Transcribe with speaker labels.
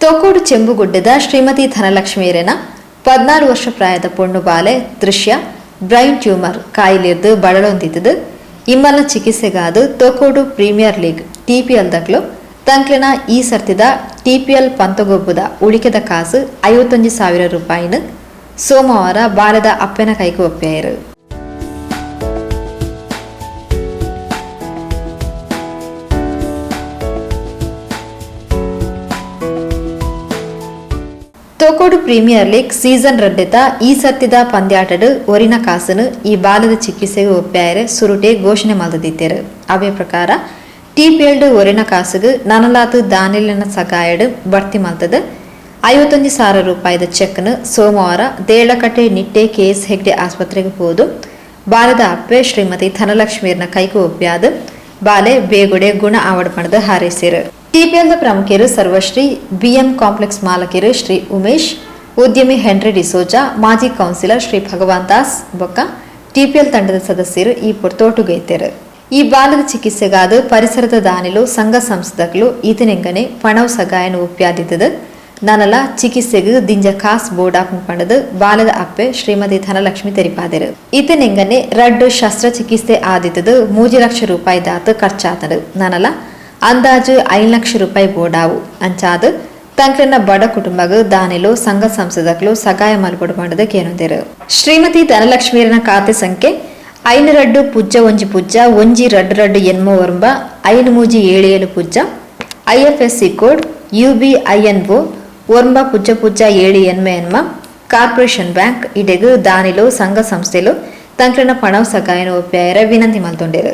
Speaker 1: Thokodu ಚೆಂಬುಗುಡ್ಡೆದ ಶ್ರೀಮತಿ ಧನಲಕ್ಷ್ಮೀರೆನ 14 ವರ್ಷ ಪ್ರಾಯದ ಪೊಣ್ಣು ಬಾಲೆ ದೃಶ್ಯ ಬ್ರೈನ್ ಟ್ಯೂಮರ್ ಕಾಯಿಲೆರ್ದ್ ಬಳಲೊಂದಿತ್ತುದು ಇಮ್ಮಲ್ನ ಚಿಕಿತ್ಸೆಗಾದ್ ತೊಕೋಡು premier league TPL ದಕ್ಲು ತಂಕ್ಲೆನ ಈ ಸರ್ತಿದ ಟಿಪಿಎಲ್ ಪಂತೊಗೊಬ್ಬುದ ಉಳಿಕೆದ ಕಾಸು 51,000 ರೂಪಾಯಿನ ಸೋಮವಾರ ಬಾಲೆದ ಅಪ್ಪೆನ ಕೈಗೆ ಒಪ್ಪಿಯಾಯರು. ತೊಕೋಡು premier league season ರಡ್ಡೆತ ಈ ಸರ್ತಿದ ಪಂದ್ಯಾಟಡ್ ಒರಿನ ಕಾಸನು ಈ ಬಾಲದ ಚಿಕಿತ್ಸೆಗೆ ಒಪ್ಪಾಯರೆ ಸುರುಟೆ ಘೋಷಣೆ ಮಲ್ದಿತ್ತೇರು. ಅವೇ ಪ್ರಕಾರ ಟಿಪಿಎಲ್ಡ್ ಒರಿನ ಕಾಸುಗು ನನಲಾತ್ ದಾನಿಲಿನ ಸಗಾಯಡ್ ಭರ್ತಿ ಮಲ್ತದ 51,000 ರೂಪಾಯಿದ ಚೆಕ್ನು ಸೋಮವಾರ ದೇಳಕಟ್ಟೆ ನಿಟ್ಟೆ ಕೆಎಸ್ ಹೆಗ್ಡೆ ಆಸ್ಪತ್ರೆಗೆ ಹೋದು ಬಾಲದ ಅಪ್ಪೆ ಶ್ರೀಮತಿ ಧನಲಕ್ಷ್ಮೀರ್ನ ಕೈಗೆ ಒಪ್ಪ್ಯಾದ ಬಾಲೆ ಬೇಗುಡೆ ಗುಣ ಆವಡ್ ಪಣದ ಹಾರೈಸಿರು. ಟಿಪಿಎಲ್ದ ಪ್ರಮುಖರು ಸರ್ವಶ್ರೀ ಬಿಎಂ ಕಾಂಪ್ಲೆಕ್ಸ್ ಮಾಲಕರು ಶ್ರೀ ಉಮೇಶ್, ಉದ್ಯಮಿ ಹೆನ್ರಿ ಡಿಸೋಜಾ, ಮಾಜಿ ಕೌನ್ಸಿಲರ್ ಶ್ರೀ ಭಗವಾನ್ ದಾಸ್ ಬೊಕ್ಕ ಟಿಪಿಎಲ್ ತಂಡದ ಸದಸ್ಯರು ಈ ಪೊರ್ತೋಟುಗೈತೆರು. ಈ ಬಾಲದ ಚಿಕಿತ್ಸೆಗಾದ ಪರಿಸರದ ದಾನಿಲು, ಸಂಘ ಸಂಸ್ಥೆಗಳು ಈತನೆಂಗನೆ ಪಣವು ಸಗಾಯನ ಒಪ್ಪ್ಯಾದಿದ್ದದು. ನನಲ ಚಿಕಿತ್ಸೆಗೆ ದಿಂಜ ಕಾಸ್ ಬೋರ್ಡ್ ಆಪುಂಡು ಪಂಡದು ಬಾಲದ ಅಪ್ಪೆ ಶ್ರೀಮತಿ ಧನಲಕ್ಷ್ಮಿ ತೆರಿಪಾದೆರು. ಈತನೆಂಗನೆ ರಡ್ಡ್ ಶಸ್ತ್ರಚಿಕಿತ್ಸೆ ಆದಿತ್ತದು 3 ಲಕ್ಷ ರೂಪಾಯಿ ದಾತು ಖರ್ಚಾತದು. ನನಲ ಅಂದಾಜು 5 ಲಕ್ಷ ರೂಪಾಯಿ ಬೋಡಾವು. ಅಂಚಾದ ತಂಕ್ಲೆನ ಬಡ ಕುಟುಂಬಗ್ ದಾನಿಲು, ಸಂಘ ಸಂಸ್ಥೆದಕ್ಲು ಸಗಾಯ ಮಲ್ಪೊಡು ಪಂಡದು ಕೇನೊಂದೆರು. ಶ್ರೀಮತಿ ಧನಲಕ್ಷ್ಮೀರನ ಖಾತೆ ಸಂಖ್ಯೆ 5 2 0 1 0 1 2 2 8 9 5 3 7 7 0, IFSC code UBINO 9 0 0 7 8 8, corporation bank. ಇಡೆಗು ದಾನಿಲು, ಸಂಘ ಸಂಸ್ಥೆಲು ತಂಕ್ಲೆನ ಪಣವು ಸಗಾಯನ ಒಪ್ಪ್ಯಾಯರ ವಿನಂತಿ ಮಲ್ತೊಂಡೆರು.